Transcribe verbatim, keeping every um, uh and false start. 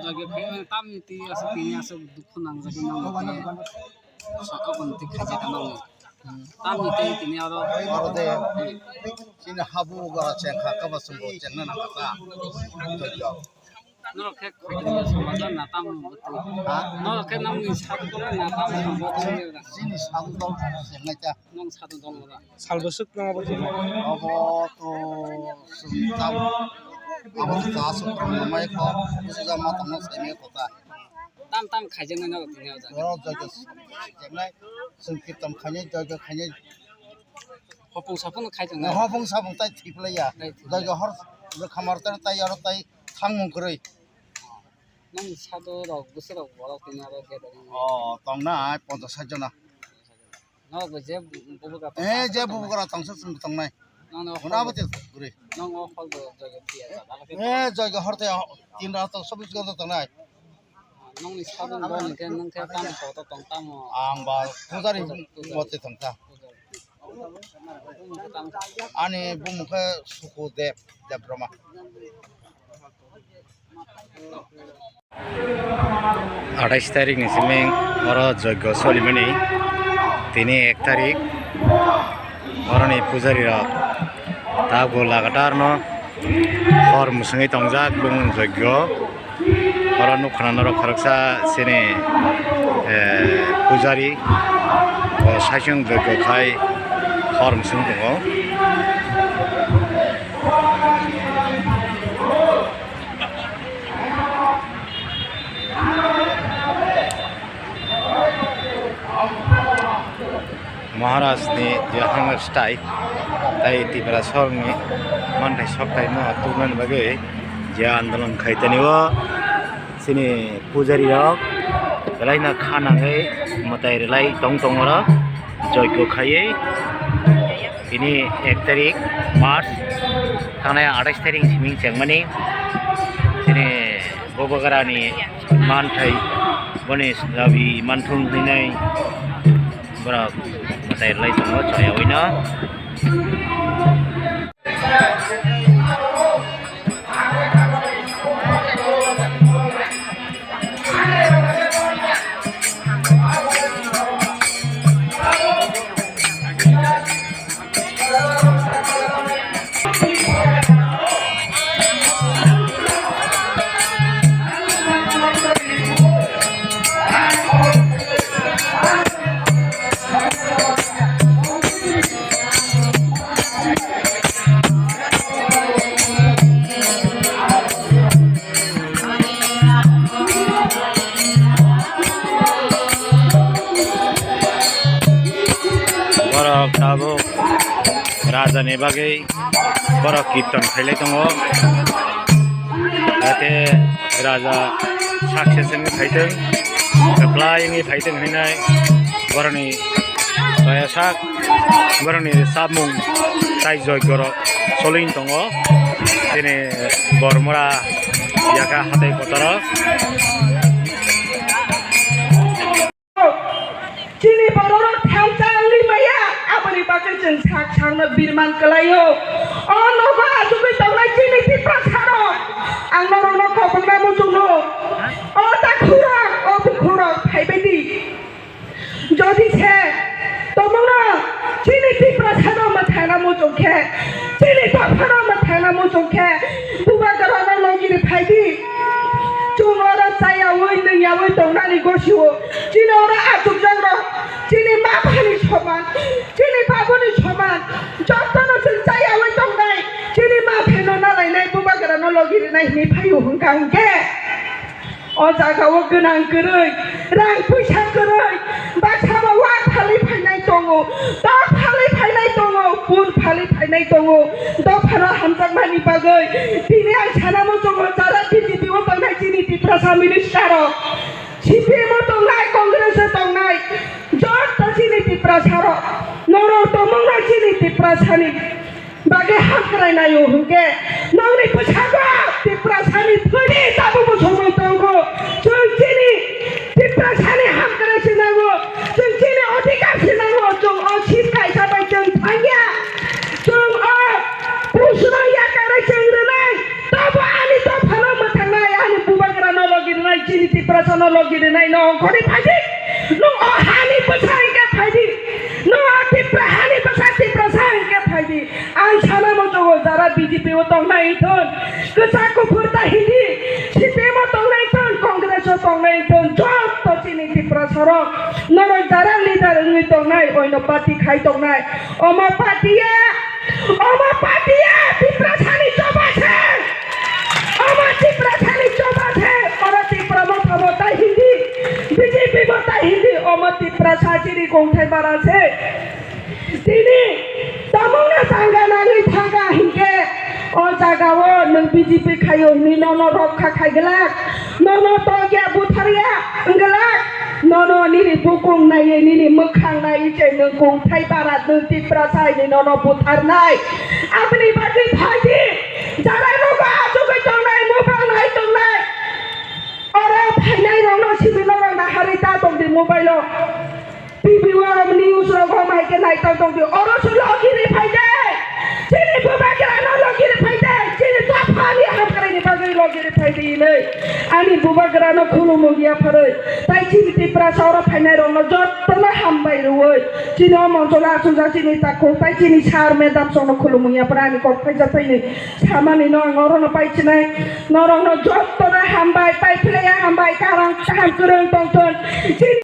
Jage phai tamni twi aswk tini aswk dukhu nangjagwi nangkhe saka boni twi khaijak nangni. Tamni twi tini oro oro de chini habu gora chengkha kaba sumbo chengna nangkha. Norok khe khaijak sumbo na tam ha? Norok khe nangni sak na tam sumbo chini sak dol chengnai ta. Nong sadon dol da. Sal bwswk nang abo khe? Abo to chwng tam. Abo to cha suk rok mai kho. Bwswk ma tongma sai mai kho ta. Tam tam khaijak nai no tini o jaga. Oro joijo khaijak nai. Chwng kirtan khainai joijo khainai. Hopung sapung khaijak nai. Hopung sapung tai thik lai ya. Tai thik. Joijo hor khamar tai tai aro tai thangmung kwrwi. Nong sado rok bwswk rok borok tini aro gathering. O tongnai ponchas sat jona. Norok bo je bubugra tong Eh, je bubugra tongsa chwng tongnai. Nang no Hwnwi abo te guri. Nang o hol bo joijo tiya ja. Eh, joijo horte tin rat to sobis gonto tongnai. Nang ni sadon bo nang ke nang ke tam ko to tong tamo. Ang ba pujari Pujari, pujari. Mote tongta. Pujari. Ani bumung khe Sukudev Debroma. Atais tarik ni simi oro joigo solimani, tini ek tarik. Oroni pujari rok tabuk lagatar no hor mwswngwi tongjak bung joigo. Oro nukha norok khoroksa chini, eh, pujari bo saichung joigo khai hor mwswng tongo. Maharaj ni je hunger strike tai Tiprasarok ni manthai sokthai no tubunani bagwi je andolon khai tani o. Chini pujari rok belai no kha nangwi mwtai rwlai tong tong oro joigo khaiwi tini ek tarik March thangnai atais tarik simi chengmani chini bubagra ni manthai boni dabi manthung hinwi borok mwtai rwlai tongo choyawi no. Borok tabuk raja ni bagwi borok kirtan khailai tongo, jate raja success wngwi phaithwng, kwplai wngwi phaithwng hinwi borokni toya sak borokni chapmung tai joigo rok choli tongo chini Bormora yaka hatai kotoro. Chini bororok thansa wngwi maya, aboni bagwi chwng sak sakno birman kwlaio. O nogo achugwi tongnai chini Tiprasarok, ang norokno kobongna muchungno. O takhurok, o bukhukrok, phaibaidi. Jodi se tomungno chini Tiprasano mwthangna muchung khe, chini dophano mwthangna muchung khe, bubagrano logiri phaidi. Chwng oro chayaui nungyaui tongnani gosio. Chini oro achukjakrok, chini ma phani soman, chini babuni soman, jotono chwng chayaui tongnai, chini ma phaino nalainai bubagrano logirinai hinwi phaio hwnkha hwnkhe. O jagao gwnang kwrwi, rang puisa kwrwi, baksa bo wa phalwi phainai tongo, tok phalwi phainai tongo, pun phalwi phainai tongo, dophano hamjakmani bagwi. Tini ang sana muchungo jara B J P o tongnai chini Tiprasa minister rok, C P M o tong Congress o tongnai jotto chini Tiprasa rok, norok tongmungno chini Tiprasani bagwi hamkrai naio hwnkhe, nongni bwskango Tiprasani thwini tabukbo somoi tongo. Chwng chini Tiprasani hamkrai se nango, chwng chini odhikar se nango, chwng o seat kaisa bai chwng thangya, chwng o Busuno yakarwi chwng rwnai, tobo ani dophano mwthangnai, ani bubagrano logi rwnai, chini Tiprasano logi rwnai, no ongkhorwi phaidi. Nwng o hani bwsa hwnkhe phaidi. Nwng o Tipra hani bwsa Tiprasa hwnkhe phaidi. Ang sana muchungo jara B J P o tongnai wngthon, kwchak kuphur ta hindi, C P M o tongnai wngthon, Congress o tongnai wngthon, jotto chini Tiprasarok, norok jara leader wngwi tongnai, oino party khai tongnai, omo party ya Omo party ya Tiprasani choba se. Omo Tiprasani choba se. Oro Tipra Motha bo tai hindi, B J P bo tai hindi. Omo Tiprasa chini kongthai bara se. Tini tamungno tanga nangwi thanga hinkhe o jagao nwng B J P khaio hinwi nono rokha khai glak. Nono tokya butharya wng glak. Nono nini bukung naiwi, nini mwkhang naiwi se nwng kongthai bara, nwng Tiprasa hinwi nono butharnai. Aboni bagwi phaidi, jara nogo achugwi tongnai, mobile nai tongnai. Oro phainai rokno sibilorok naharwi ta tongdi mobile o. T V o news rogo mai khe nai ta tongdi. Oro se logiri phaidi. Chini bubagrano logiri phaidi. Chini dophani hamkraini bagwi logiri phaidi hinwi. Ani bubagrano khulumu ya pharwi. Tai chini Tiprasa oro phainai rokno jottono hambai rwui. Chini o moncholo achukjak chini takhuk tai chini sir madam songno khulumu ya pharwi ani kok phaijak phaini. Samani no ang orono paichinai. Norokno jottono hambai, paiphlaiya hambai, karang kaham kwrwng tongthon. Chini